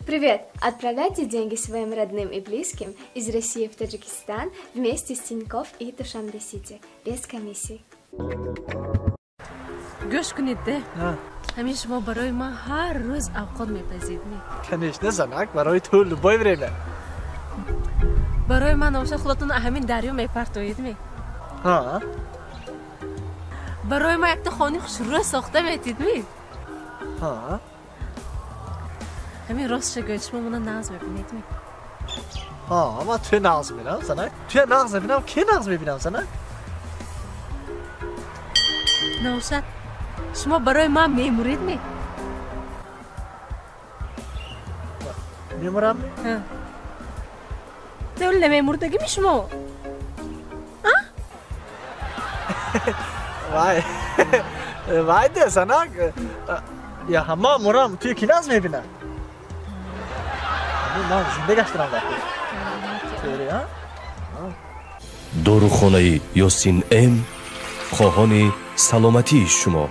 Привет! Отправляйте деньги своим родным и близким из России в Таджикистан вместе с Тинькофф и Душанбе-Сити без комиссии. Гӯш кунед, де, ҳамин шумо барои ман ҳар рӯз авқот мепазед ми? Конечно, занак, барои ту любое время. Барои ман оша худатон ҳамин дарё мепартоед ми? Ҳа. Барои ман якта хони хушрӯ сохта метид ми? Ҳа. Ҳамин ростша гӯед, шумо мана нағз мебинед ми? Ҳа, ман туя нағз мебинам, занак. Туя нағз мебинам, ки нағз мебинам, занак? Навшад, шумо барои ман мемуред ми? Мемурам ми? Ҳа. Не, намемурдагими шумо? А? Вай, вай де, занак. Я ҳама мурам, туя ки нағз мебинам? Ман зинда гаштам дар ту. Дорухонаи Ёсин М хоҳони саломатии шумо.